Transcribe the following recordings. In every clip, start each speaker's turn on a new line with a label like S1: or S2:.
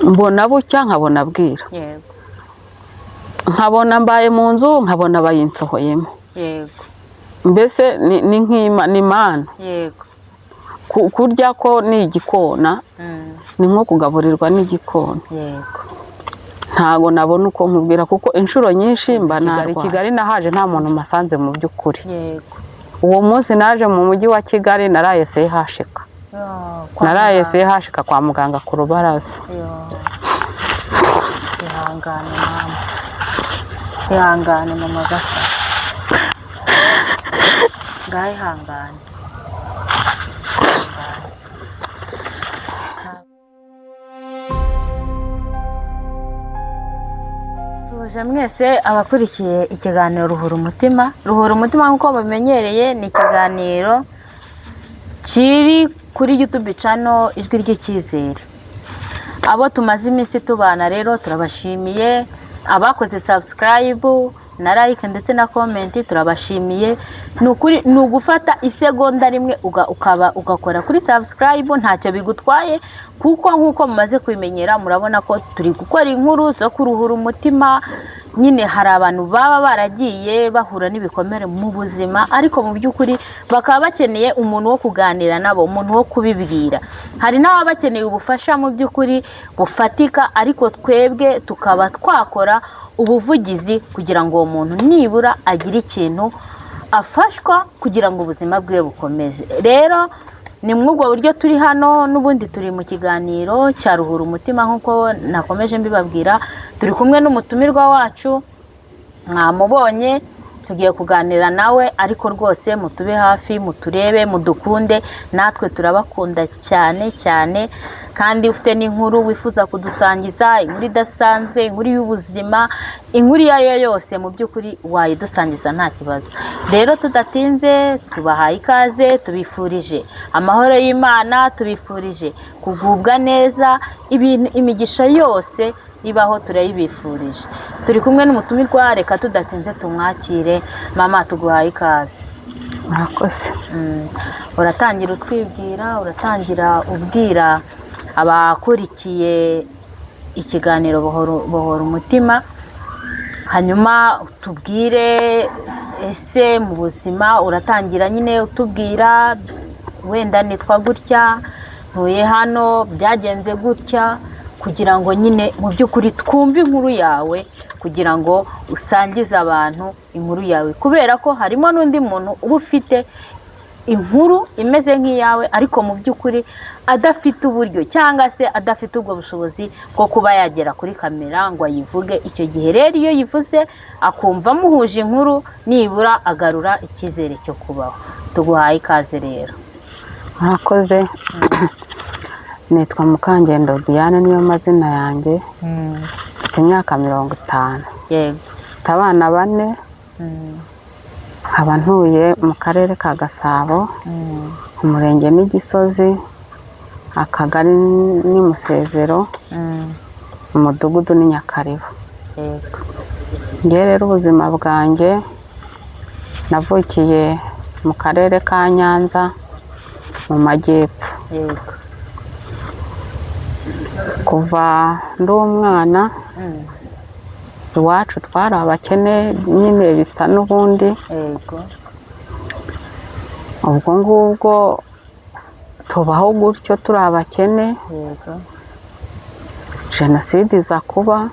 S1: Mbona bucya, nkabona bwira. Nkabona mbaye mu nzu, nkabona bayinsohoyemo. Mbese ni nk'ima ni mana. Kurya ko ni igikona, ni nko kugaburirwa n'igikona. Ntago nabona uko nkubwira, kuko inshuro nyinshi mba narwaye. Kigali nahaje nta muntu masanze mu by'ukuri. Uwo munsi naje mu mujyi wa Kigali, naraye CHUK.
S2: Yo, kwa
S1: Naraye
S2: muganga.
S1: CHUK kwa muganga ku rubaraza.
S2: Yo. Ihangane mama, ihangane mama gasa, ngaho ihangane. Ihangane. Suhuje mwese abakurikiye ikiganiro Ruhura Umutima. Ruhura Umutima, nk'uko mubimenyereye, ni ikiganiro kiri kuri YouTube channel Ijwi ry'Icyizere. Abo tumaze iminsi tubana rero turabashimiye, abakoze subscribe na like ndetse na comment turabashimiye. Ni ukuri, ni ugufata isegonda rimwe ukaba ugakora kuri subscribe, ntacyo bigutwaye, kuko nk'uko mumaze kubimenyera murabona ko turi gukora inkuru zo kuruhura umutima. Nyine hari abantu baba baragiye bahura n'ibikomere mu buzima, ariko mu by'ukuri bakaba bakeneye umuntu wo kuganira nabo, umuntu wo kubibwira. Hari n'ababa bakeneye ubufasha mu by'ukuri bufatika, ariko twebwe tukaba twakora ubuvugizi kugira ngo uwo muntu nibura agire ikintu afashwa kugira ngo ubuzima bwe bukomeze. Rero ni muri ubwo buryo turi hano, n'ubundi turi mu kiganiro cya Ruhura Umutima. Nk'uko nakomeje mbibabwira, turi kumwe n'umutumirwa wacu, mwamubonye, tugiye kuganira nawe. Ariko rwose mutube hafi, muturebe, mudukunde, natwe turabakunda cyane cyane. Kandi ufite n'inkuru wifuza kudusangiza, inkuru idasanzwe, inkuru y'ubuzima, inkuru iyo ari yo yose, mu by'ukuri wayidusangiza nta kibazo. Rero tudatinze, tubahaye ikaze, tubifurije amahoro y'Imana, tubifurije kugubwa neza, ibintu imigisha yose ibaho turayibifurije. Turi kumwe n'umutumirwa, reka tudatinze tumwakire. Mama, tuguhaye ikaze.
S1: Murakoze.
S2: Uratangira utwibwira, uratangira ubwira abakurikiye ikiganiro Bohora Umutima, hanyuma utubwire ese mu buzima, uratangira nyine utubwira wenda nitwa gutya, ntuye hano, byagenze gutya, kugira ngo nyine mu by'ukuri twumve inkuru yawe, kugira ngo usangize abantu inkuru yawe, kubera ko harimo n'undi muntu uba ufite inkuru imeze nk'iyawe, ariko mu by'ukuri adafite uburyo cyangwa se adafite ubwo bushobozi bwo kuba yagera kuri kamera ngo ayivuge. Icyo gihe rero iyo yivuze akumva amuhuje inkuru, nibura agarura icyizere cyo kubaho. Tuguhaye ikaze rero.
S1: Murakoze. Nitwa Mukangendo Diane, niyo mazina yanjye. Mfite imyaka 50. Mfite abana bane, nkaba ntuye mu karere ka Gasabo, umurenge ni Gisozi, akagari ni Musezero, umudugudu ni Nyakariba. Ngewe rero ubuzima bwanjye, navukiye mu karere ka Nyanza mu majyepfo. Kuva ndi umwana, iwacu twari abakene nyine bisa n'ubundi. Ubwo ngubwo tubaho gutyo turi abakene. Jenoside iza kuba.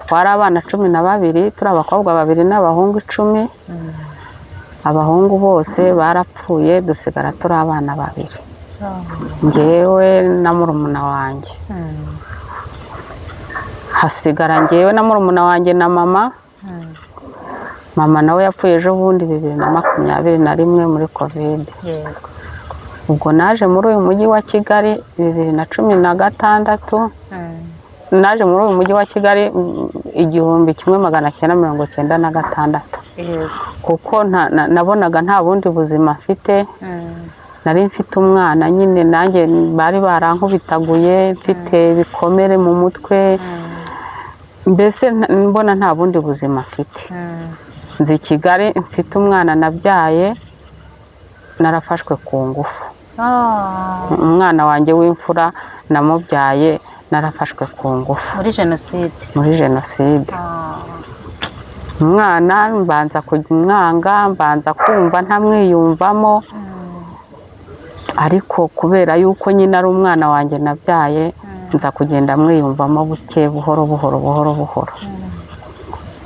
S1: Twari abana 12, turi abakobwa babiri n'abahungu 10. Abahungu bose barapfuye, dusigara turi abana babiri, ngewe na murumuna wanjye. Hasigara ngewe na murumuna wanjye na mama. Mama nawe yapfuye ejo bundi 2021 muri Covid. Ubwo naje muri uyu mujyi wa Kigali 2016. Naje muri uyu mujyi wa Kigali 1996, kuko nabonaga nta bundi buzima mfite. Nari mfite umwana nyine, nanjye bari barankubitaguye, mfite ibikomere mu mutwe, mbese mbona nta bundi buzima mfite. Nzi Kigali mfite umwana nabyaye narafashwe ku ngufu. Umwana wanjye w'imfura namubyaye Narafashwe ku ngufu.
S2: Muri jenoside?
S1: Muri jenoside. Umwana mbanza kumwanga, mbanza kumva ntamwiyumvamo, ariko kubera yuko nyine ari umwana wanjye nabyaye, nza kugenda mwiyumvamo buke, buhoro buhoro buhoro buhoro.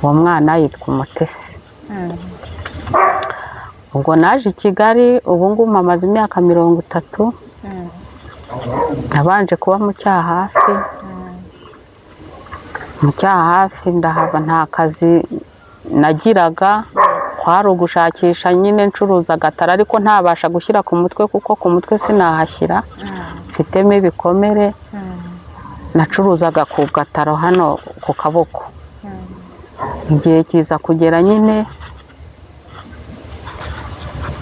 S1: Uwo mwana yitwa Umutesi. Ubwo naje i Kigali, ubu ngubu mpamaze imyaka 30. Nabanje kuba mu Cyahafi. Mu Cyahafi ndahava, nta kazi nagiraga, kwari ugushakisha nyine, ncuruza agatara ariko ntabasha gushyira ku mutwe, kuko ku mutwe sinahashyira, mfitemo ibikomere. Nacuruzaga ku gataro hano ku kaboko. Igihe kiza kugera nyine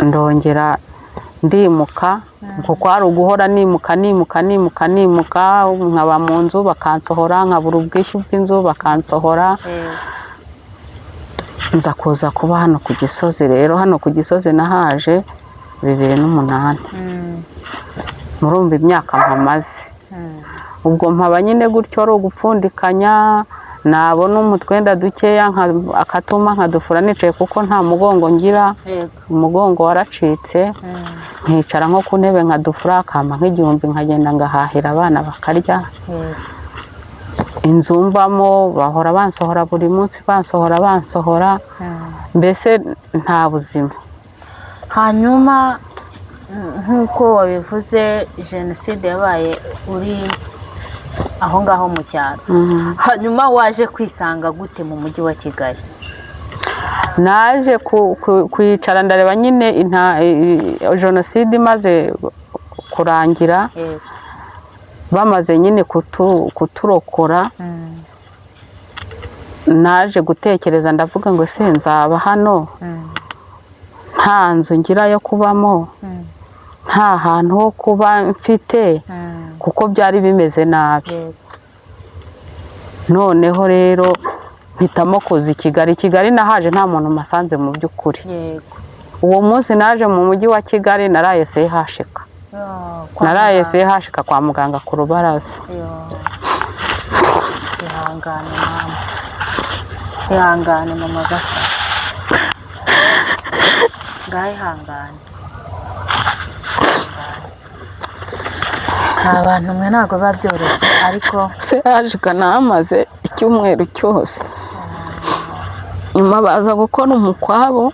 S1: ndongera ndimuka, kuko hari uguhora nimuka nimuka nimuka nimuka, nkaba mu nzu bakansohora, nkabura ubwishyu bw'inzu bakansohora. Nza kuza kuba hano ku Gisozi. Rero hano ku Gisozi nahaje 2008. Murumva imyaka mpamaze. Ubwo mpaba nyine gutyo, ari ugupfundikanya, nabona umutwenda dukeya akatuma nkadufura nicaye, kuko nta mugongo ngira. Umugongo waracitse. Nkicara nko ku ntebe nkadufura, akampa nk'igihumbi, nkagenda ngahahira abana bakarya. Inzu mbamo bahora bansohora buri munsi, bansohora bansohora, mbese nta buzima.
S2: Hanyuma nk'uko wabivuze, jenoside yabaye uri aho ngaho mu cyaro. Hanyuma waje kwisanga gute mu mujyi wa Kigali?
S1: Naje kwicara ndareba nyine jenoside imaze kurangira, bamaze nyine kuturokora, naje gutekereza, ndavuga ngo ese nzaba hano nta nzu ngira yo kubamo, nta hantu ho kuba mfite, kuko byari bimeze nabi. Noneho rero mpitamo kuza i Kigali. Kigali nahaje nta muntu masanze mu by'ukuri. Uwo munsi naje mu mujyi wa Kigali naraye CHUK.
S2: Yo, kwa
S1: Naraye
S2: muganga.
S1: CHUK kwa muganga ku rubaraza.
S2: Yo. Ihangane mama, ihangane mama gasa, ngaho ihangane. Ihangane. Nta bantu mwe, ntabwo biba byoroshye ariko.
S1: CHUK nahamaze icyumweru cyose, nyuma baza gukora umukwabo,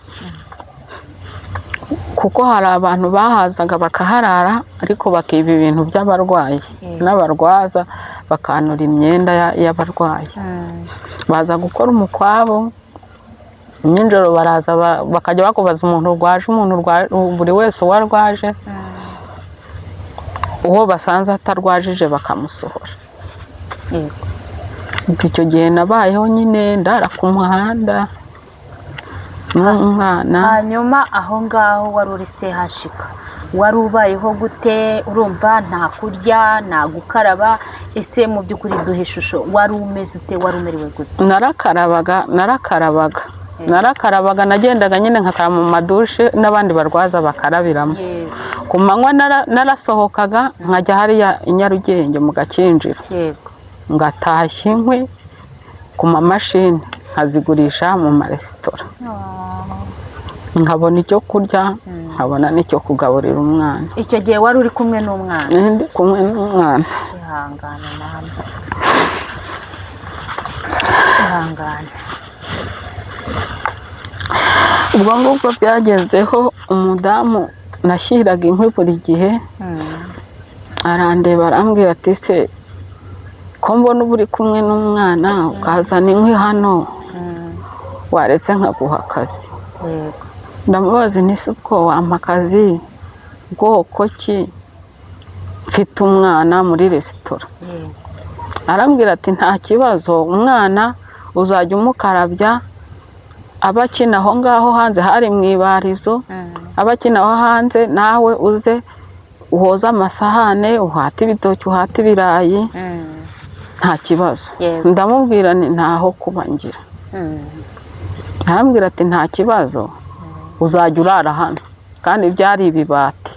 S1: kuko hari abantu bahazaga bakaharara ariko bakiba ibintu by'abarwayi n'abarwaza, bakanura imyenda y'abarwayi. Baza gukora umukwabo nijoro, baraza bakajya bakubaza umuntu urwaje, umuntu urwaje, buri wese uwo arwaje. Uwo basanze atarwajije bakamusohora. Ubwo icyo gihe nabayeho nyine ndara ku muhanda n'umwana.
S2: Hanyuma aho ngaho wari uri CHUK, wari ubayeho gute? Urumva nta kurya, nta gukaraba, ese mu by'ukuri duhe ishusho, wari umeze ute, wari umerewe gute?
S1: Narakarabaga, narakarabaga, narakarabaga. Nagendaga nyine nkakaraba mu madushe n'abandi barwaza bakarabiramo. Ku manywa narasohokaga nkajya hariya i Nyarugenge mu Gakinjiro, ngatashya inkwi ku mamashini, nkazigurisha mu maresitora, nkabona icyo kurya, nkabona n'icyo kugaburira umwana.
S2: Icyo gihe wari uri kumwe n'umwana?
S1: Ndi kumwe n'umwana.
S2: Ihangane mama, ihangane.
S1: Ubwo ngubwo byagezeho umudamu nashyiraga inkwi buri gihe arandeba, arambwira ati: "Se ko mbona uba uri kumwe n'umwana ukazana inkwi hano, waretse nkaguha akazi?" Ndamubaza nti: "Se ubwo wampa akazi bwoko ki mfite umwana muri resitora?" Arambwira ati: "Nta kibazo, umwana uzajya umukarabya aba akina aho ngaho hanze." Hari mu ibarizo. "Aba akina aho hanze, nawe uze uhoze amasahane, uhate ibitoki, uhate ibirayi, nta kibazo." Ndamubwira nti: "Ntaho kuba ngira." Arambwira ati: "Nta kibazo, uzajya urara hano." Kandi byari ibibati.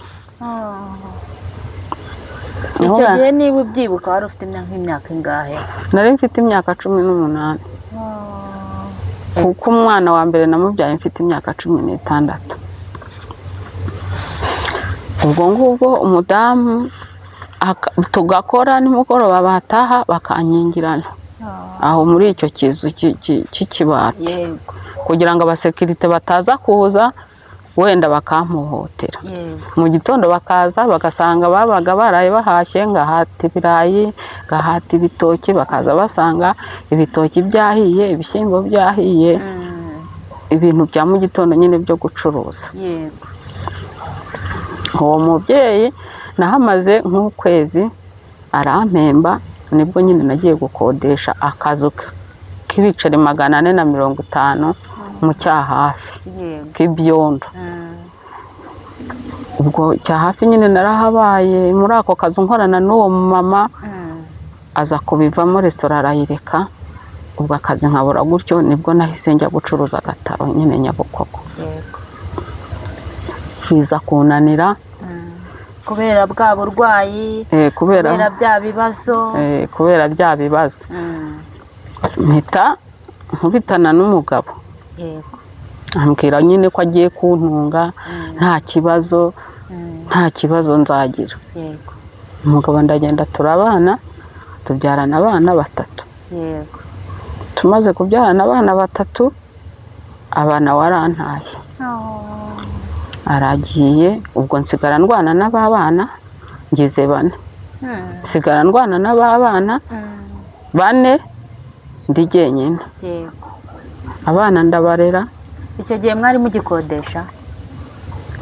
S2: Icyo gihe niba ubyibuka wari ufite nk'imyaka ingahe?
S1: Nari mfite imyaka 18, kuko umwana wa mbere namubyaye mfite imyaka 16. Ubwo ngubwo umudamu tugakora, nimugoroba bataha bakankingirana aho muri icyo kizu cy'ikibati kugira ngo abasekirite bataza kuza wenda bakampohotera. Mu gitondo bakaza bagasanga babaga baraye bahashye, ngahata ibirayi, ngahata ibitoki, bakaza basanga ibitoki byahiye, ibishyimbo byahiye, ibintu bya mu gitondo nyine byo gucuruza. Uwo mubyeyi nahamaze nk'ukwezi arampemba, nibwo nyine nagiye gukodesha akazu k'ibiceri 450 mu Cyahafi, k'ibyondo. Ubwo Cyahafi nyine narahabaye muri ako kazu nkorana n'uwo mumama, aza kubivamo, resitora arayireka, ubwo akazi nkabura gutyo. Nibwo nahise njya gucuruza agataro nyine Nyabugogo, biza kunanira.
S2: Kubera bwa burwayi?
S1: Kubera
S2: Kubera bya bibazo.
S1: Kubera bya bibazo, mpita nkubitana n'umugabo, ambwira nyine ko agiye kuntunga nta kibazo, nta kibazo nzagira. Umugabo ndagenda turabana, tubyarana abana batatu. Tumaze kubyarana abana batatu, abana warantaye, aragiye. Ubwo nsigara ndwana n'aba bana, ngize bane, nsigara ndwana n'aba bana bane ndi jyenyine. Abana ndabarera.
S2: Icyo gihe mwari mugikodesha?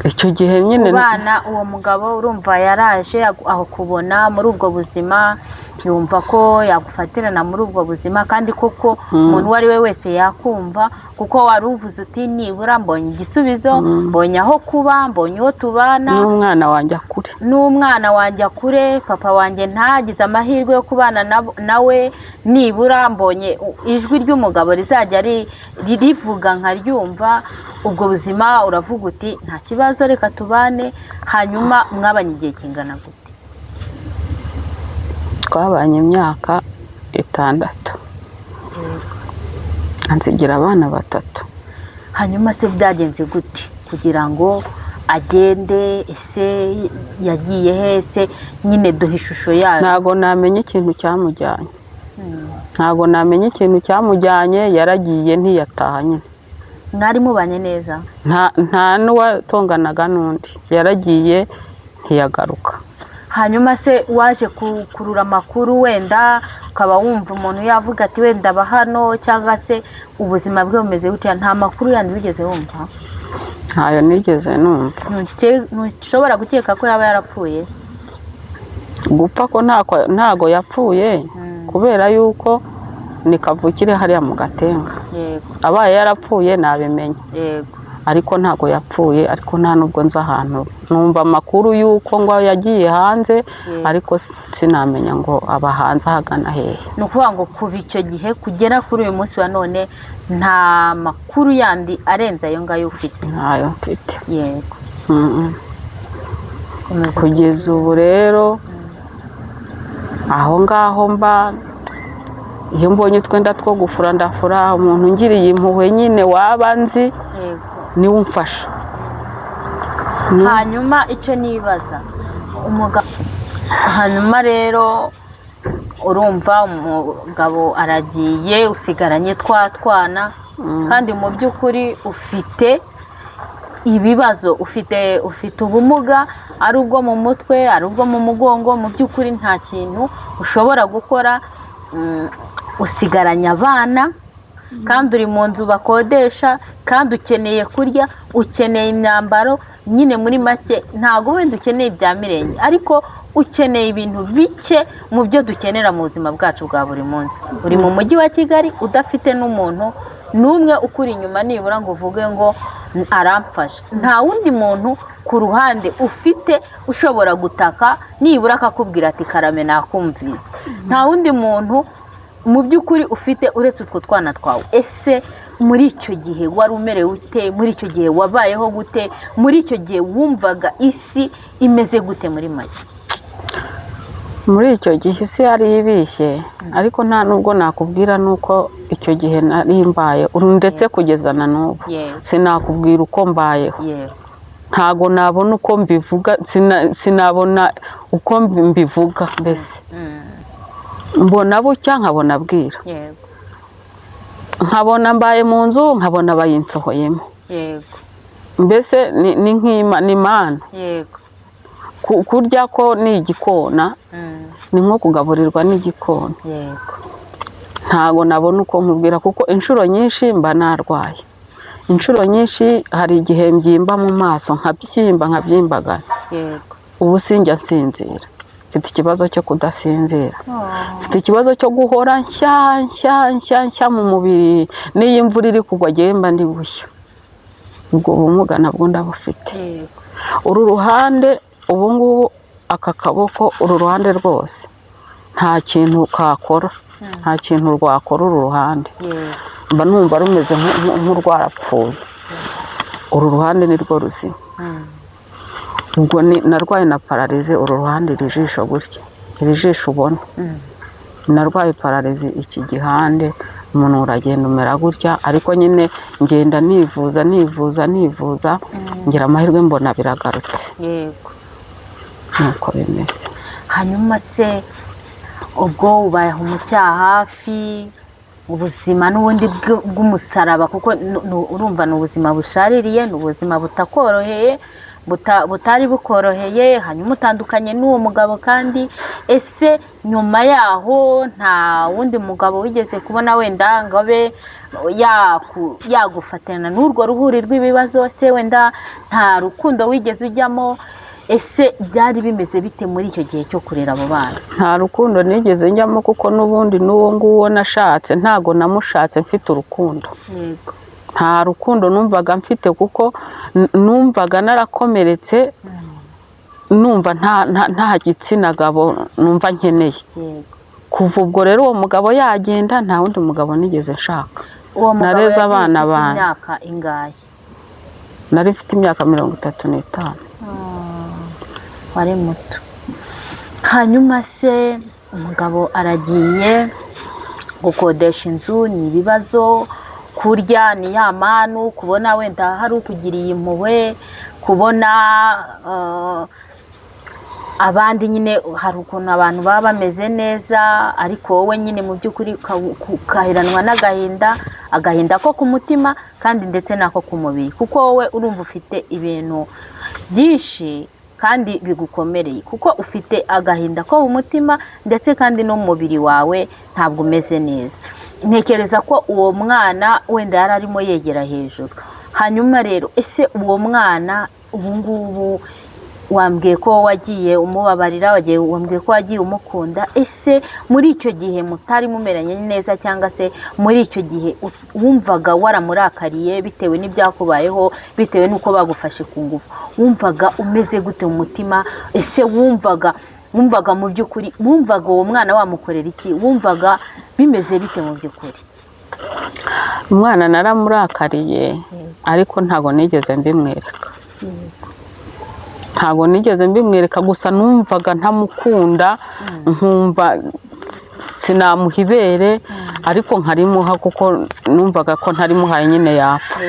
S1: Icyo gihe nyine
S2: Kubana uwo mugabo, urumva yaraje aho kubona muri ubwo buzima, yumva ko yagufatirana muri ubwo buzima, kandi koko umuntu uwo ari we wese yakumva, kuko wari uvuze uti nibura mbonye igisubizo, mbonye aho kuba, mbonye uwo tubana,
S1: n'umwana wanjye akure,
S2: n'umwana wanjye akure, papa wanjye ntagize amahirwe yo kubana nawe, nibura mbonye ijwi ry'umugabo rizajya rivuga nkaryumva. Ubwo buzima uravuga uti nta kibazo, reka tubane. Hanyuma mwabanye igihe kingana gute?
S1: Twabanye imyaka 6, ansigira abana batatu.
S2: Hanyuma se byagenze gute kugira ngo agende? Ese yagiye he? Ese nyine duha ishusho yayo.
S1: Ntabwo namenya ikintu cyamujyanye, ntabwo namenya ikintu cyamujyanye. Yaragiye ntiyataha nyine.
S2: Mwari mubanye neza?
S1: Nta n'uwatonganaga n'undi, yaragiye ntiyagaruka.
S2: Hanyuma se waje gukurura amakuru, wenda ukaba wumva umuntu yavuga ati wenda aba hano, cyangwa se ubuzima bwe bumeze gutya, nta makuru yandi wigeze wumva?
S1: Ntayo nigeze numva.
S2: Ntushobora gukeka ko yaba yarapfuye?
S1: Gupfa ko ntago yapfuye, kubera yuko ni kavukire hariya mu Gatenga. Abaye yarapfuye nabimenya, ariko ntago yapfuye. Ariko nta nubwo nzi ahantu, numva amakuru y'uko ngo yagiye hanze, ariko sinamenya ngo aba hanze ahagana hehe.
S2: Ni ukuvuga ngo kuva icyo gihe kugera kuri uyu munsi wa none nta makuru yandi arenze ayo ngayo ufite?
S1: Ntayo mfite.
S2: Komeza.
S1: Kugeza ubu rero aho ngaho mba, iyo mbonye utwenda two gufura ndafura. Umuntu ungiriye impuhwe nyine waba nzi, niwe umfasha.
S2: Hanyuma icyo nibaza, umugabo, hanyuma rero urumva umugabo aragiye, usigaranye twa twana, kandi mu by'ukuri ufite ibibazo, ufite ubumuga, ari ubwo mu mutwe, ari ubwo mu mugongo, mu by'ukuri nta kintu ushobora gukora, usigaranye abana, kandi uri mu nzu bakodesha, kandi ukeneye kurya, ukeneye imyambaro, nyine muri make ntabwo wenda ukeneye ibya mirenge, ariko ukeneye ibintu bike mu byo dukenera mu buzima bwacu bwa buri munsi. Uri mu mujyi wa Kigali udafite n'umuntu n'umwe ukuri inyuma nibura ngo uvuge ngo aramfasha. Nta wundi muntu ku ruhande ufite ushobora gutaka nibura akakubwira ati karame nakumvise. Nta wundi muntu mu by'ukuri ufite uretse utwo twana twawe. Ese muri icyo gihe wari umerewe ute? Muri icyo gihe wabayeho gute? Muri icyo gihe wumvaga isi imeze gute muri make?
S1: Muri icyo gihe isi yari ibishye, ariko nta nubwo nakubwira nuko icyo gihe nari mbaye, ndetse kugeza na n'ubu sinakubwira uko mbayeho. Ntago nabona uko mbivuga, sinabona uko mbivuga mbese. Mbona bucya nkabona bwira, nkabona mbaye mu nzu, nkabona bayinsohoyemo. Mbese ni nk'ima ni mana. Kurya ko ni igikona, ni nko kugaburirwa n'igikona. Ntago nabona uko nkubwira, kuko inshuro nyinshi mba narwaye, inshuro nyinshi hari igihe mbyimba mu maso, nkabyimba, nkabyimbagana. Ubu sinjya nsinzira, mfite ikibazo cyo kudasinzira, mfite ikibazo cyo guhora nshya nshya nshya nshya mu mubiri. N'iyo imvura iri kugwa ngewe mba ndi gushya. Ubwo bumuga nabwo ndabufite. Uru ruhande ubu ngubu, aka kaboko, uru ruhande rwose nta kintu kakora, nta kintu rwakora uru ruhande. Mba numva rumeze nk'urwarapfuye. Uru ruhande ni rwo ruzima. Ubwo narwaye na paralysie uru ruhande, iri jisho gutya, iri jisho ubona. Narwaye paralysie iki gihande, umuntu uragenda umera gutya, ariko nyine ngenda nivuza, nivuza, nivuza, ngira amahirwe mbona biragarutse. Nuko bimeze.
S2: Hanyuma se ubwo ubayeho mu cyaha hafi, ubuzima n'ubundi bw'umusaraba, kuko urumva ni ubuzima bushaririye, ni ubuzima butakoroheye, butari bukoroheye. Hanyuma utandukanye n'uwo mugabo, kandi ese nyuma yaho nta wundi mugabo wigeze kubona wenda ngo abe yagufatana n'urwo ruhuri rw'ibibazo? Se wenda nta rukundo wigeze ujyamo? Ese byari bimeze bite muri icyo gihe cyo kurera abo bana?
S1: Nta rukundo nigeze njyamo, kuko n'ubundi n'uwo nguwo nashatse ntago namushatse mfite urukundo. Nta rukundo numvaga mfite, kuko numvaga narakomeretse, numva nta gitsina gabo numva nkeneye. Kuva ubwo rero uwo mugabo yagenda, nta wundi mugabo nigeze nshaka.
S2: Uwo mugabo
S1: Nareze
S2: yagiye
S1: abana
S2: ufite
S1: banjye.
S2: imyaka ingahe?
S1: Nari mfite imyaka 35.
S2: Wari muto. Hanyuma se umugabo aragiye, gukodesha inzu ni ibibazo, kurya ni ya manu, kubona wenda hari ukugiriye impuhwe, kubona abandi nyine hari ukuntu abantu baba bameze neza, ariko wowe nyine mu by'ukuri ukaheranwa n'agahinda, agahinda ko ku mutima kandi ndetse n'ako ku mubiri, kuko wowe urumva ufite ibintu byinshi kandi bigukomereye, kuko ufite agahinda ko mu mutima ndetse kandi no mu mubiri wawe ntabwo umeze neza. Ntekereza ko uwo mwana wenda yari arimo yegera hejuru. Hanyuma rero ese uwo mwana ubu ngubu, wambwiye ko wagiye umubabarira, wambwiye ko wagiye umukunda, ese muri icyo gihe mutari mumeranye neza, cyangwa se muri icyo gihe wumvaga waramurakariye bitewe n'ibyakubayeho, bitewe n'uko bagufashe ku ngufu, wumvaga umeze gute mu mutima? Ese wumvaga mu by'ukuri, wumvaga uwo mwana wamukorera iki? Wumvaga bimeze bite mu by'ukuri?
S1: Umwana naramurakariye, ariko ntabwo nigeze mbimwereka, ntabwo nigeze mbimwereka. Gusa numvaga ntamukunda, nkumva sinamuha ibere, ariko nkarimuha kuko numvaga ko ntarimuhaye nyine yapfa.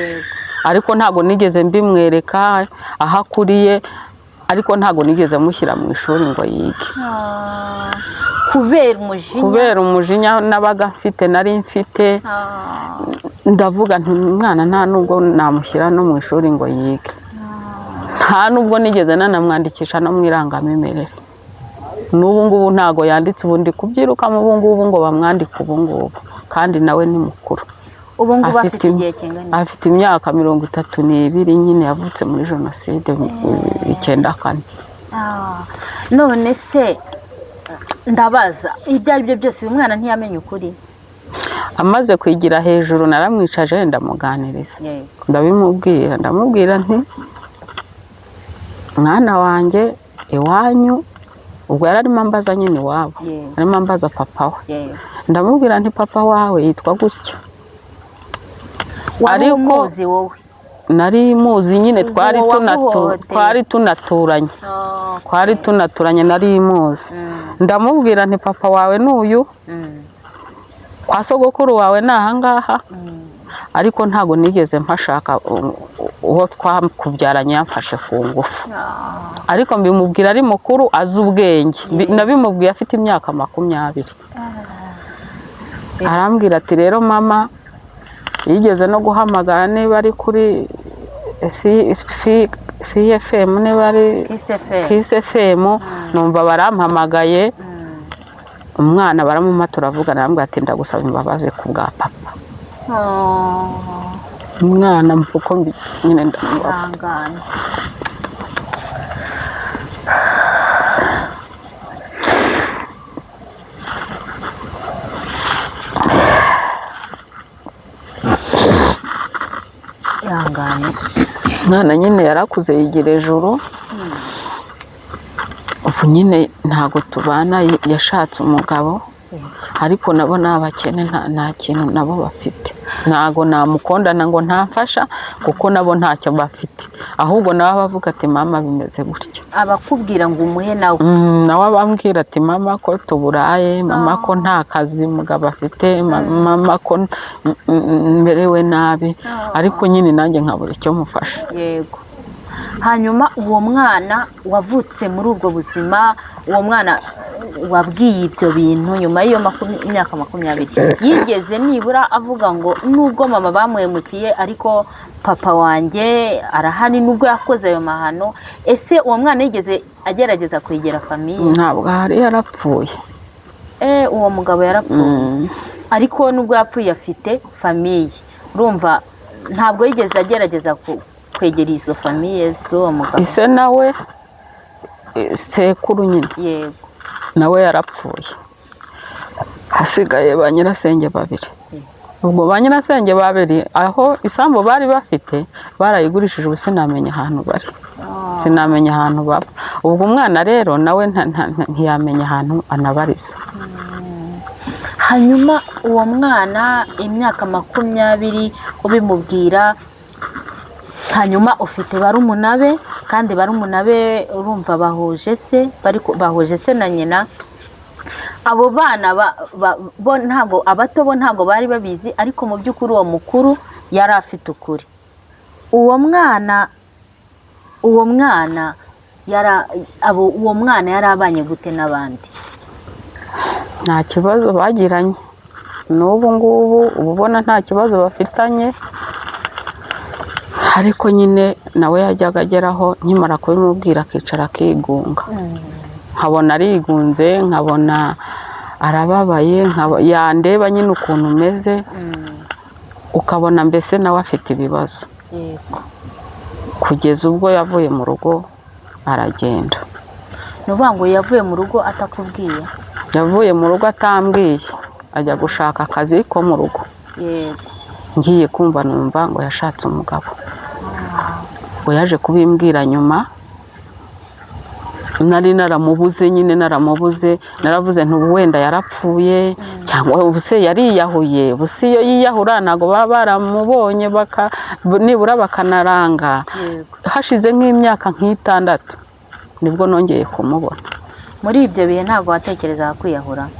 S1: Ariko ntabwo nigeze mbimwereka aho akuriye, ariko ntabwo nigeze mushyira mu ishuri ngo yige.
S2: Kubera umujinya?
S1: Kubera umujinya nabaga mfite, nari mfite. Ndavuga nti umwana nta nubwo namushyira no mu ishuri ngo yige, nta nubwo nigeze nanamwandikisha no mu irangamimerere. N'ubu ngubu ntago yanditse, ubu ndi kubyirukamo ubu ngubu ngo bamwandike ubu ngubu, kandi nawe ni mukuru.
S2: Ubu ngubu
S1: Afite
S2: afite igihe kingana iki?
S1: Afite imyaka 32 nyine, yavutse muri jenoside 94.
S2: None se ndabaza, ibyo ari byo byose uyu mwana ntiyamenye ukuri?
S1: Amaze kwigira hejuru naramwicaje ndamuganiriza. Ndabimubwira, ndamubwira nti mwana wanjye, iwanyu, ubwo yari arimo ambaza nyine iwabo, arimo ambaza papa we. Ndamubwira nti papa wawe yitwa gutya.
S2: Wari
S1: Ariko
S2: umuzi wowe?
S1: Nari muzi nyine,
S2: Ubwo wamuhohoteye.
S1: twari tunaturanye. Twari tunaturanye, nari muzi. Ndamubwira nti papa wawe ni uyu, kwa sogokuru wawe ni ahangaha. Ariko ntabwo nigeze mpashaka, uwo twakubyaranye yamfashe ku ngufu. Ariko mbimubwira ari mukuru, azi ubwenge. Nabimubwiye afite imyaka 20. Arambwira ati rero mama, yigeze no guhamagara niba ari kuri FM, niba ari
S2: Kiss FM.
S1: Kiss FM, numva barampamagaye, umwana baramumpa turavugana, arambwira ati ndagusaba imbabazi ku bwa papa. Umwana uko nyine ndamubabara.
S2: Ihangane. Ihangane.
S1: Umwana nyine yarakuze yigira ejuru, ubu nyine ntabwo tubana, yashatse umugabo, ariko nabo ni abakene, nta kintu nabo bafite. Ntabwo namukondana ngo ntamfasha, kuko nabo ntacyo bafite, ahubwo nabo bavuga ati mama bimeze gutya.
S2: Abakubwira ngo umuhe nawe?
S1: Nawe abambwira ati mama ko tuburaye, mama ko nta kazi mugabo afite, mama ko merewe nabi, ariko nyine nanjye nkabura icyo mufasha.
S2: Yego. Hanyuma uwo mwana wavutse muri ubwo buzima, uwo mwana wabwiye ibyo bintu nyuma y'iyo myaka 20, yigeze nibura avuga ngo nubwo mama bamuhemukiye ariko papa wanjye arahari nubwo yakoze ayo mahano? Ese uwo mwana yigeze agerageza kwegera famiye?
S1: Ntabwo ahari, yarapfuye.
S2: Uwo mugabo yarapfuye? Ariko nubwo yapfuye afite famiye, urumva ntabwo yigeze agerageza kwegera izo famiye z'uwo mugabo?
S1: Ise nawe, sekuru nyine,
S2: Yego.
S1: nawe yarapfuye, hasigaye ba nyirasenge babiri. Ubwo ba nyirasenge babiri aho isambu bari bafite barayigurishije, ubu sinamenya ahantu bari, sinamenya ahantu baba. Ubwo umwana rero nawe ntiyamenya ahantu anabariza.
S2: Hanyuma uwo mwana imyaka 20 ubimubwira, hanyuma ufite barumuna be, kandi barumuna be urumva bahuje se, bahuje se na nyina. Abo bana bo ntabwo, abato bo ntabwo bari babizi, ariko mu by'ukuri uwo mukuru yari afite ukuri. Uwo mwana yari abanye gute n'abandi?
S1: Nta kibazo bagiranye, n'ubu ngubu uba ubona nta kibazo bafitanye, ariko nyine nawe yajyaga ageraho nkimara kubimubwira akicara akigunga, nkabona arigunze, nkabona arababaye, yandeba nyine ukuntu umeze, ukabona mbese nawe afite ibibazo. Kugeza ubwo yavuye mu rugo aragenda.
S2: Ni ukuvuga ngo yavuye mu rugo atakubwiye?
S1: Yavuye mu rugo atambwiye, ajya gushaka akazi ko mu rugo. Ngiye kumva numva ngo yashatse umugabo, ngo yaje kubimbwira nyuma. Nari naramubuze nyine, naramubuze, naravuze nti ubu wenda yarapfuye cyangwa ubu se yariyahuye, ubu se iyo yiyahura ntabwo baba baramubonye nibura bakanaranga. Hashize nk'imyaka nk'itandatu nibwo nongeye kumubona.
S2: Muri ibyo bihe ntabwo watekerezaga kwiyahura?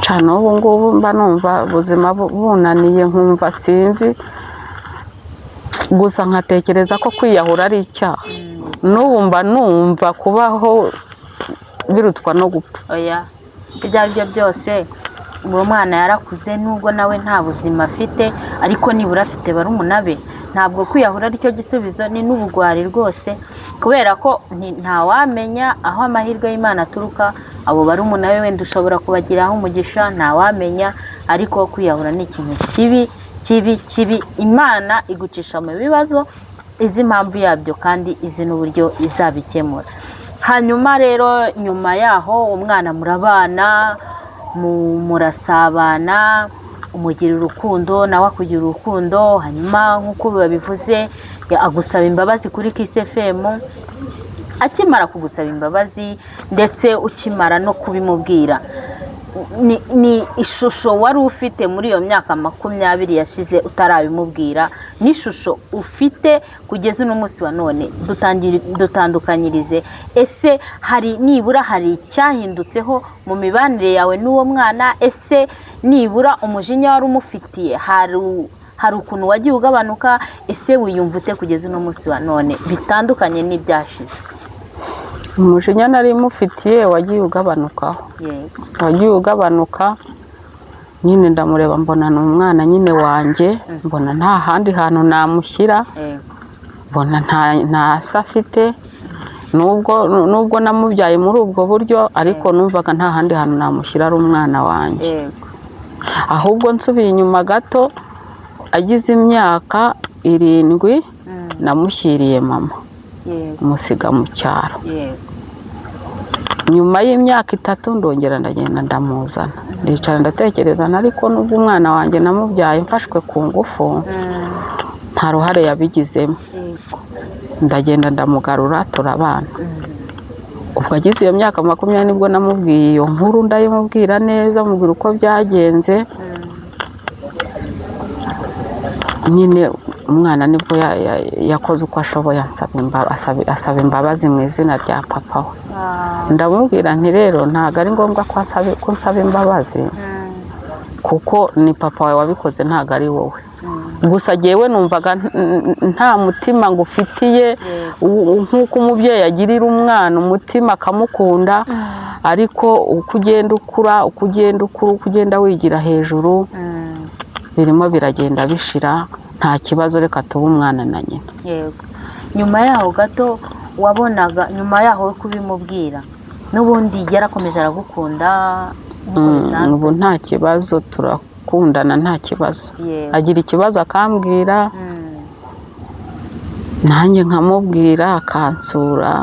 S1: Cyane, ubu ngubu mba numva ubuzima bunaniye, nkumva sinzi, gusa nkatekereza ko kwiyahura ari icyaha. N'ubu mba numva kubaho birutwa no gupfa.
S2: Oya, ibyo ari byo byose uwo mwana yarakuze, nubwo nawe nta buzima afite, ariko nibura afite barumuna be. Ntabwo kwiyahura aricyo gisubizo, ni n'ubugwari rwose, kubera ko ntawamenya aho amahirwe y'Imana aturuka. Abo barumuna be wenda ushobora kubagiraho umugisha, ntawamenya, ariko kwiyahura ni ikintu kibi kibi kibi. Imana igucisha mu bibazo izi impamvu yabyo kandi izi n'uburyo izabikemura. Hanyuma rero nyuma yaho umwana murabana, murasabana, umugira urukundo nawe akugira urukundo. Hanyuma nk'uko babivuze agusaba imbabazi kuri Kiss FM. Akimara kugusaba imbabazi ndetse ukimara no kubimubwira, Ni ishusho wari ufite muri iyo myaka 20 yashize utarabimubwira, n'ishusho ufite kugeza uno munsi wa none. Dutandukanyirize. Ese hari nibura hari icyahindutseho mu mibanire yawe n'uwo mwana? Ese nibura umujinya wari umufitiye hari ukuntu wagiye ugabanuka? Ese wiyumva ute kugeza uno munsi wa none bitandukanye n'ibyashize?
S1: Umujinya nari mufitiye wagiye ugabanukaho. Wagiye ugabanuka nyine. Ndamureba mbona ni umwana nyine wanjye, mbona nta handi hantu namushyira, mbona nta se afite. Nubwo namubyaye muri ubwo buryo, ariko numvaga nta handi hantu namushyira, ari umwana wanjye. Ahubwo nsubiye inyuma gato, agize imyaka 7 namushyiriye mama, musiga mu cyaro. Nyuma y'imyaka 3 ndongera ndagenda ndamuzana. Ndicara ndatekereza, ariko nubwo umwana wanjye namubyaye mfashwe ku ngufu, nta ruhare yabigizemo. Ndagenda ndamugarura, turabana. Ubwo agize iyo myaka 20 nibwo namubwiye iyo nkuru, ndayimubwira neza, mubwira uko byagenze. Nyine umwana nibwo yakoze uko ashoboye, asaba imbabazi mu izina rya papa we. Ndamubwira nti: "Rero ntabwo ari ngombwa ko nsaba imbabazi, kuko ni papa wawe wabikoze, ntabwo ari wowe." Gusa jyewe numvaga nta mutima ngufitiye nk'uko umubyeyi agirira umwana umutima akamukunda. Ariko uko ugenda ukura, uko ugenda ukura, uko ugenda wigira hejuru, birimo biragenda bishira. Nta kibazo, reka tube umwana na nyina.
S2: Yego. Nyuma yaho gato wabonaga, nyuma yaho kubimubwira, n'ubundi yarakomeje aragukunda nk'uko bisanzwe?
S1: Ubu nta kibazo, turakundana, nta kibazo. Agira ikibazo akambwira, nanjye nkamubwira, akansura.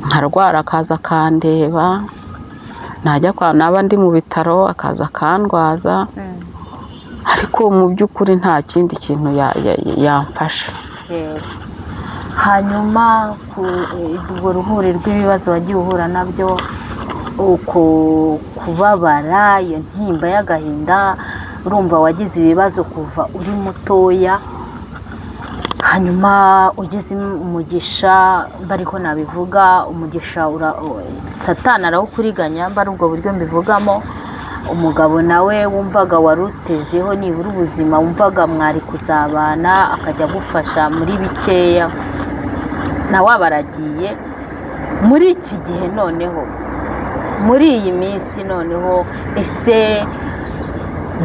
S1: Nkarwara akaza akandeba, najya kwa naba ndi mu bitaro akaza akandwaza. Ariko mu by'ukuri nta kindi kintu yamfasha.
S2: Yego. Hanyuma ku urwo ruhuri rw'ibibazo wagiye uhura nabyo, uko kubabara, iyo ntimba y'agahinda, urumva wagize ibibazo kuva uri mutoya, hanyuma ugeze umugisha, bariko nabivuga, umugisha Satani arawukuriganya, mba ari ubwo buryo mbivugamo. Umugabo nawe wumvaga wari utezeho nibura ubuzima, wumvaga mwari kuzabana, akajya agufasha muri bikeya, nawe aba aragiye. Muri iki gihe noneho, muri iyi minsi noneho, ese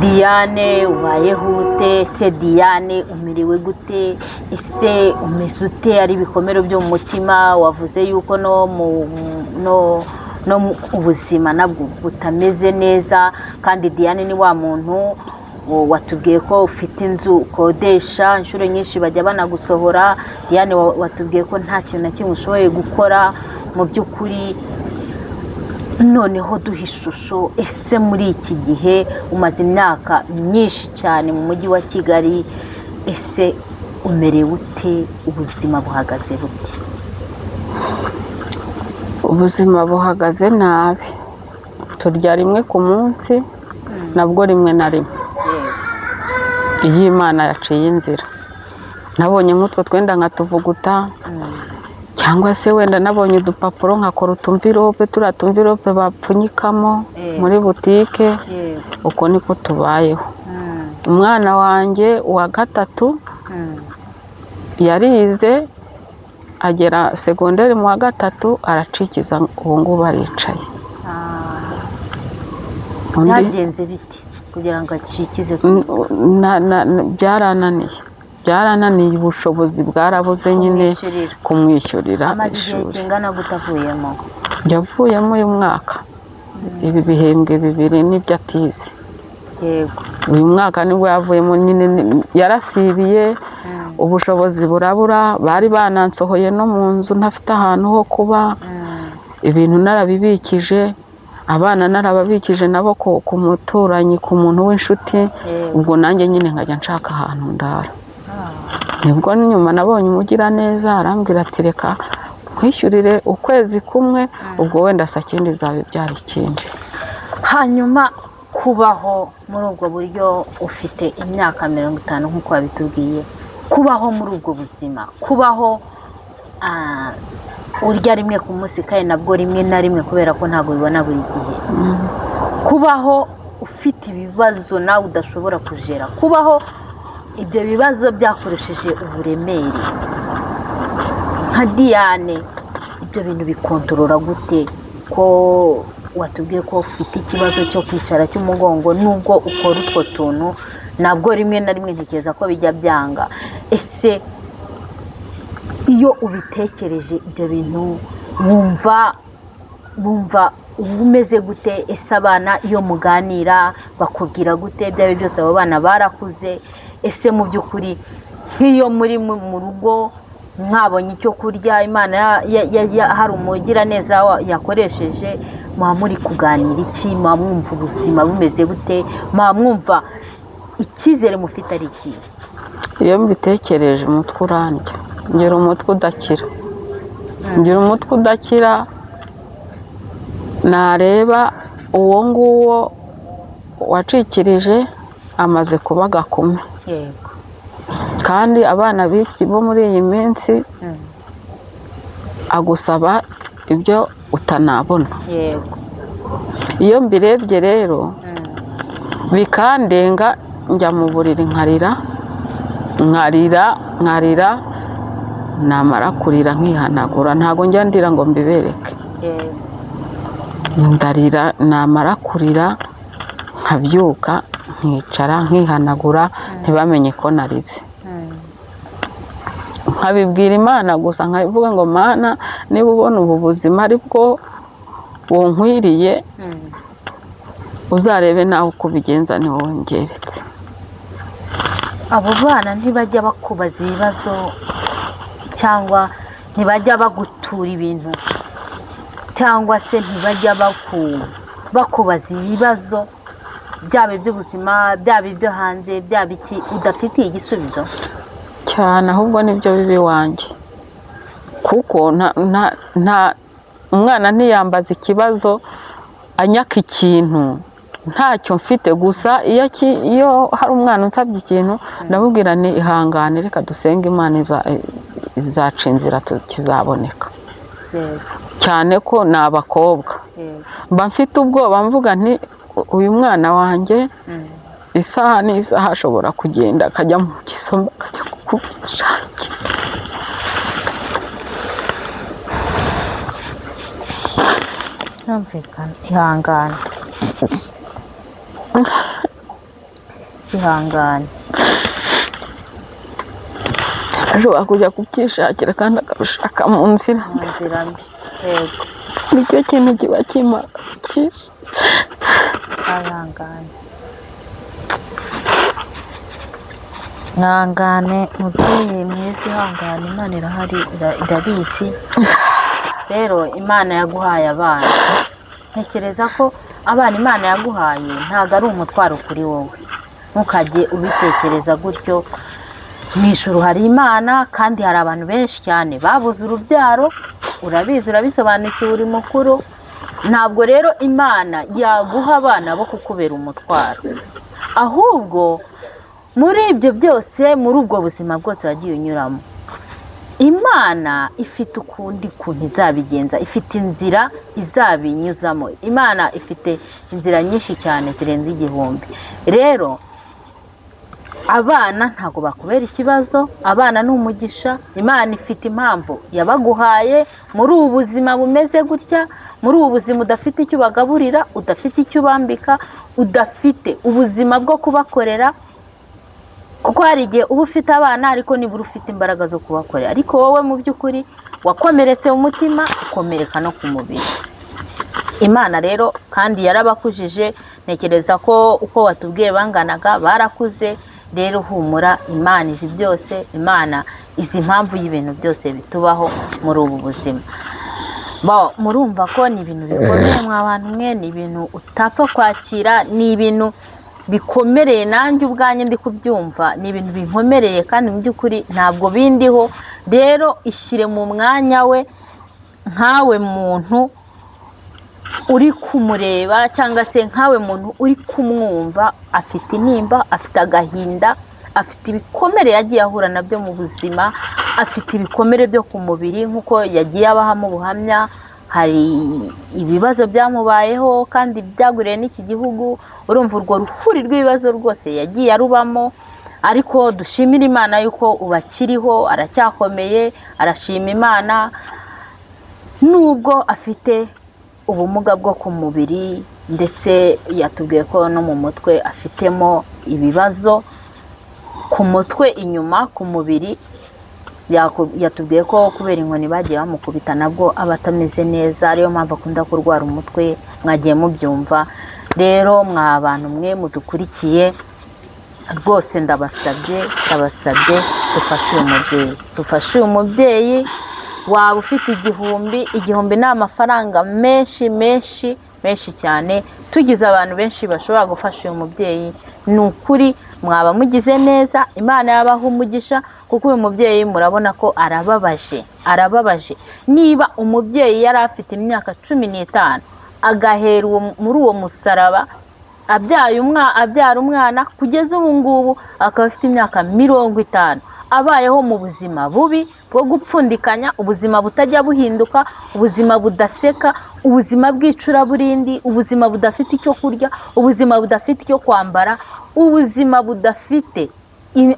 S2: Diane ubayeho ute? Ese Diane umerewe gute? Ese umeze ute? Ari ibikomere byo mu mutima, wavuze yuko no mu ubuzima nabwo butameze neza. Kandi Diane ni wa muntu watubwiye ko ufite inzu ukodesha, inshuro nyinshi bajya banagusohora. Diane watubwiye ko nta kintu na kimwe ushoboye gukora mu by'ukuri. Noneho duha ishusho, ese muri iki gihe umaze imyaka myinshi cyane mu mujyi wa Kigali, ese umerewe ute? Ubuzima buhagaze bute?
S1: Ubuzima buhagaze nabi. Turya rimwe ku munsi, nabwo rimwe na rimwe iyo Imana yaciye inzira. Nabonye nk'utwo twenda nkatuvuguta, cyangwa se wenda nabonye udupapuro nkakora utumvirope, turiya tumvirope bapfunyikamo muri butike. Uko niko tubayeho. Umwana wanjye wa gatatu yarize agera segonderi mu wa gatatu, aracikiza, ubu ngubu aricaye.
S2: Byagenze biti kugira ngo acikize?
S1: Byarananiye, ubushobozi bwarabuze nyine.
S2: Kumwishyurira.
S1: Kumwishyurira
S2: Amaze igihe
S1: ishuri.
S2: kingana gute avuyemo?
S1: Yavuyemo uyu mwaka, ibi bihembwe 2 nibyo atize. Uyu mwaka nibwo yavuyemo nyine, yarasibiye, ubushobozi burabura. Bari banansohoye no mu nzu, ntafite ahantu ho kuba. Ibintu narabibikije, abana narababikije nabo ku muturanyi, ku muntu w'inshuti. Ubwo nanjye nyine nkajya nshaka ahantu ndara. Nibwo nyuma nabonye umugiraneza, arambwira ati: "Reka nkwishyurire ukwezi kumwe, ubwo wenda sakindi izaba ibyara ikindi."
S2: Hanyuma kubaho muri ubwo buryo, ufite imyaka 50 nk'uko wabitubwiye, kubaho muri ubwo buzima, kubaho urya rimwe ku munsi kandi nabwo rimwe na rimwe kubera ko ntabwo ubibona buri gihe, kubaho ufite ibibazo nawe udashobora kujera, kubaho ibyo bibazo byakoresheje uburemere nka Diane, ibyo bintu bikontorora gute? Ko watubwiye ko ufite ikibazo cyo kwicara cy'umugongo, nubwo ukora utwo tuntu nabwo rimwe na rimwe ntekereza ko bijya byanga. Ese iyo ubitekereje ibyo bintu wumva uba umeze gute? Ese abana iyo muganira bakubwira gute? Byaba byose abo bana barakuze. Ese mu by'ukuri nk'iyo muri mu rugo mwabonye icyo kurya, Imana hari umugiraneza yakoresheje, muba muri kuganira iki? Muba mwumva ubuzima bumeze bute? Muba mwumva icyizere mufite ari iki?
S1: Iyo mbitekereje umutwe urandya, ngira umutwe udakira, ngira umutwe udakira. Nareba uwo nguwo wacikirije amaze kuba agakumi, kandi abana b'iki bo muri iyi minsi agusaba ibyo utanabona. Iyo mbirebye rero bikandenga, njya mu buriri nkarira, nkarira, nkarira, namara kurira nkihanagura. Ntabwo njya ndira ngo mbibereke. Ndarira, namara kurira nkabyuka, nkicara, nkihanagura, ntibamenye ko narize. Nkabibwira Imana gusa, nkabivuga ngo: "Mana, niba ubona ubu buzima ari bwo bunkwiriye, uzarebe nawe uko ubigenza, ni wowe ngeretse."
S2: Abo bana ntibajya bakubaza ibibazo cyangwa ntibajya bagutura ibintu cyangwa se ntibajya bakubaza ibibazo, byaba iby'ubuzima, byaba ibyo hanze, byaba iki udafitiye igisubizo?
S1: Cyane, ahubwo nibyo bibi iwanjye, kuko nta umwana ntiyambaza ikibazo anyaka ikintu ntacyo mfite. Gusa iyo hari umwana unsabye ikintu, ndamubwira ni ihangane, reka dusenge Imana, izaca inzira kizaboneka. Cyane ko ni abakobwa, mba mfite ubwoba, mvuga nti uyu mwana wanjye isaha n'isaha ashobora kugenda akajya mu gisombe, akajya kukubishakira.
S2: Birumvikana, ihangane, ihangane.
S1: Ashobora kujya kubyishakira kandi akabishaka mu nzira
S2: Mu nzira mbi, yego.
S1: Nicyo kintu kiba kimpangayikishije.
S2: Ihangane, ihangane mubyeyi mwiza, ihangane, Imana irahari, irabizi. Rero Imana yaguhaye abana, ntekereza ko abana Imana yaguhaye ntabwo ari umutwaro kuri wowe, ntukajye ubitekereza gutyo. Mu ijuru hari Imana, kandi hari abantu benshi cyane babuze urubyaro, urabizi, urabisobanukiwe, uri mukuru. Ntabwo rero Imana yaguha abana bo kukubera umutwaro, ahubwo muri ibyo byose, muri ubwo buzima bwose wagiye unyuramo, Imana ifite ukundi kuntu izabigenza, ifite inzira izabinyuzamo. Imana ifite inzira nyinshi cyane zirenze 1000. Rero abana ntabwo bakubera ikibazo, abana ni umugisha. Imana ifite impamvu yabaguhaye muri ubu buzima bumeze gutya, muri ubu buzima udafite icyo ubagaburira, udafite icyo ubambika, udafite ubuzima bwo kubakorera, kuko hari igihe uba ufite abana ariko nibura ufite imbaraga zo kubakorera, ariko wowe mu by'ukuri wakomeretse mu mutima, ukomereka no ku mubiri. Imana rero kandi yarabakujije, ntekereza ko uko watubwiye banganaga barakuze. Rero humura, Imana izi byose, Imana izi impamvu y'ibintu byose bitubaho muri ubu buzima. Murumva ko ni ibintu bikomeye mwa bantu mwe, ni ibintu utapfa kwakira, ni ibintu bikomereye, nanjye ubwanjye ndi kubyumva, ni ibintu binkomereye kandi mu by'ukuri ntabwo bindiho. Rero ishyire mu mwanya we, nkawe muntu uri kumureba cyangwa se nkawe muntu uri kumwumva, afite intimba, afite agahinda, afite ibikomere yagiye ahura nabyo mu buzima, afite ibikomere byo ku mubiri nk'uko yagiye abahamo ubuhamya. Hari ibibazo byamubayeho kandi byaguriye n'iki gihugu. Urumva urwo ruhuri rw'ibibazo rwose yagiye arubamo, ariko dushimire Imana yuko ubu akiriho, aracyakomeye, arashima Imana nubwo afite ubumuga bwo ku mubiri, ndetse yatubwiye ko no mu mutwe afitemo ibibazo, ku mutwe inyuma ku mubiri. Yatubwiye ko kubera inkoni bagiye bamukubita nabwo aba atameze neza, ariyo mpamvu akunda kurwara umutwe. Mwagiye mubyumva. Rero mwa bantu mwe mudukurikiye rwose, ndabasabye, ndabasabye, dufashe uyu mubyeyi, dufashe uyu mubyeyi. Waba ufite 1000, 1000 ni amafaranga menshi menshi menshi cyane. Tugize abantu benshi bashobora gufasha uyu mubyeyi, ni ukuri mwaba mugize neza, Imana yabaha umugisha, kuko uyu mubyeyi murabona ko arababaje, arababaje. Niba umubyeyi yari afite imyaka 15 agahera muri uwo musaraba abyaye abyara umwana, kugeza ubu ngubu akaba afite imyaka 50, abayeho mu buzima bubi bwo gupfundikanya, ubuzima butajya buhinduka, ubuzima budaseka, ubuzima bw'icuraburindi, ubuzima budafite icyo kurya, ubuzima budafite icyo kwambara, ubuzima budafite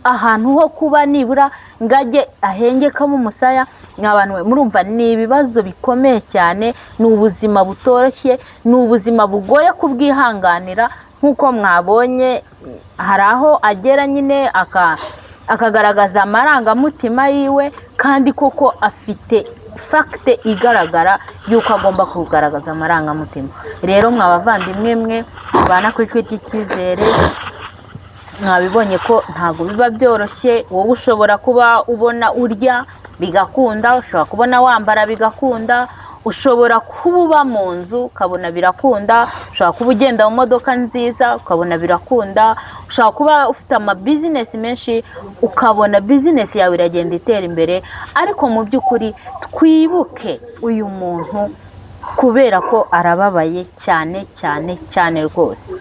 S2: ahantu ho kuba nibura ngo ajye ahengekamo umusaya. Mwa bantu mwe, murumva ni ibibazo bikomeye cyane, ni ubuzima butoroshye, ni ubuzima bugoye kubwihanganira. Nk'uko mwabonye, hari aho agera nyine akagaragaza amarangamutima yiwe, kandi koko afite fact igaragara y'uko agomba kugaragaza amarangamutima. Rero mwa bavandimwe mwe bana ku Ijwi ry'Icyizere, mwabibonye ko ntabwo biba byoroshye. Wowe ushobora kuba ubona urya bigakunda, ushobora kubona wambara bigakunda, ushobora kuba uba mu nzu ukabona birakunda, ushobora kuba ugenda mu modoka nziza ukabona birakunda, ushobora kuba ufite amabizinesi menshi ukabona bizinesi yawe iragenda itera imbere. Ariko mu by'ukuri twibuke uyu muntu, kubera ko arababaye cyane cyane cyane rwose.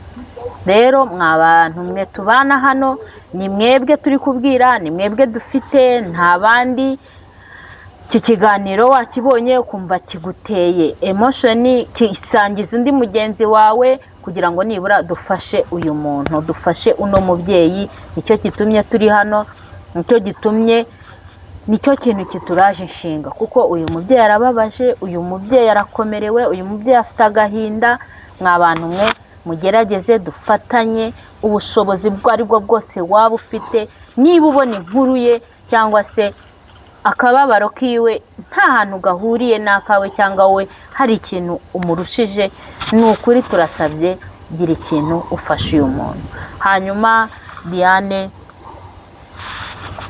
S2: Rero mwa bantu mwe tubana hano, ni mwebwe turi kubwira, ni mwebwe dufite, nta bandi. Iki kiganiro wakibonye ukumva kiguteye emotion, kisangiza undi mugenzi wawe kugira ngo nibura dufashe uyu muntu, dufashe uno mubyeyi. Nicyo gitumye turi hano, nicyo gitumye, nicyo kintu kituraje inshinga, kuko uyu mubyeyi arababaje, uyu mubyeyi arakomerewe, uyu mubyeyi afite agahinda. Mwa bantu mwe, mugerageze dufatanye ubushobozi ubwo ari bwo bwose waba ufite. Niba ubona inkuru ye cyangwa se akababaro kiwe nta hantu gahuriye n'akawe, cyangwa we hari ikintu umurushije, ni ukuri turasabye, gira ikintu ufasha uyu muntu. Hanyuma Diane,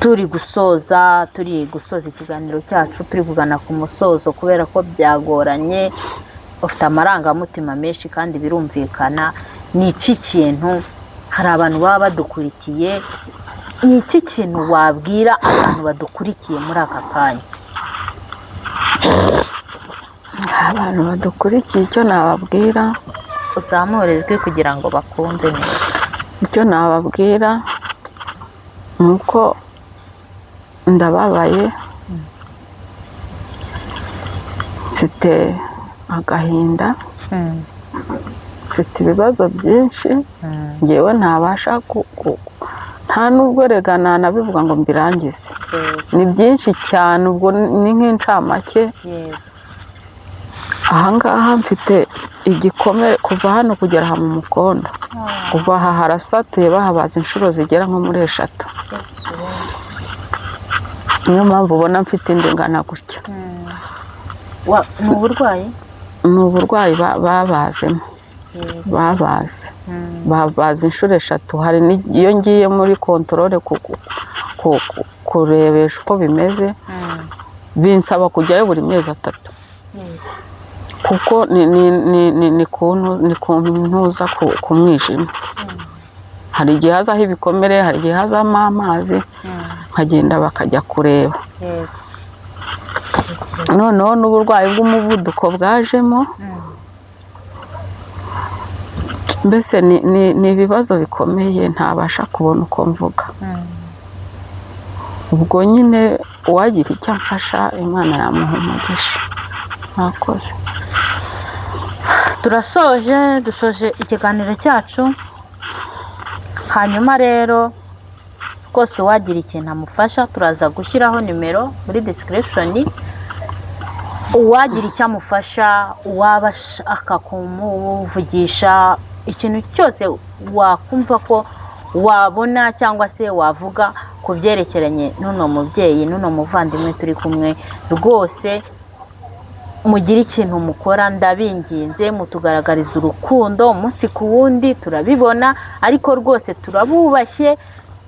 S2: turi gusoza ikiganiro cyacu, turi kugana ku musozo kubera ko byagoranye, ufite amarangamutima menshi kandi birumvikana. Ni iki kintu, hari abantu baba badukurikiye, ni iki kintu wabwira abantu badukurikiye muri aka kanya?
S1: Abantu badukurikiye, icyo nababwira,
S2: Uzamure ijwi kugira ngo bakumve neza.
S1: Icyo nababwira ni uko ndababaye, mfite agahinda, mfite ibibazo byinshi ngewe ntabasha nta nubwo rega nanabivuga ngo mbirangize. Ni byinshi cyane, ubwo ni nk'incamake. Ahangaha mfite igikomere kuva hano kugera aha mu mukondo, kuva aha harasatuye, bahabaza inshuro zigera nko muri 3. Niyo mpamvu ubona mfite indi ingana gutya.
S2: Ni uburwayi?
S1: Ni uburwayi babazemo, babaze, babaza inshuro 3. Hari n'iyo ngiye muri contrôle kurebesha uko bimeze, binsaba kujyayo buri mezi 3, kuko ni ku ntuza ku mwijima. Hari igihe hazaho ibikomere, hari igihe hazamo amazi, nkagenda bakajya kureba. Noneho n'uburwayi bw'umuvuduko bwajemo. Mbese ni ibibazo bikomeye ntabasha kubona uko mvuga. Ubwo nyine uwagira icyo amfasha, Imana yamuha umugisha. Mwakoze.
S2: Turasoje, dushoje ikiganiro cyacu. Hanyuma rero rwose uwagira ikintu amufasha, turaza gushyiraho nimero muri description. Uwagira icyo amufasha, uwaba ashaka kumuvugisha, ikintu cyose wakumva ko wabona cyangwa se wavuga ku byerekeranye n'uno mubyeyi, n'uno muvandimwe turi kumwe, rwose mugire ikintu mukora, ndabinginze. Mutugaragariza urukundo umunsi ku wundi, turabibona, ariko rwose turabubashye.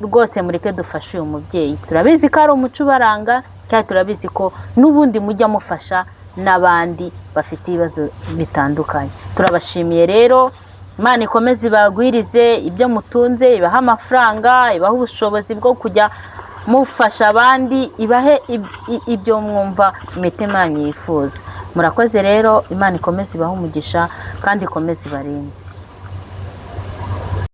S2: Rwose mureke dufashe uyu mubyeyi. Turabizi ko ari umuco ubaranga, kandi turabizi ko n'ubundi mujya mufasha n'abandi bafite ibibazo bitandukanye. Turabashimiye rero. Imana ikomeze ibagwirize ibyo mutunze, ibahe amafaranga, ibahe ubushobozi bwo kujya mufasha abandi, ibahe ibyo mwumva imitima yanyu yifuza. Murakoze rero. Imana ikomeze ibahe umugisha kandi ikomeze ibarinde.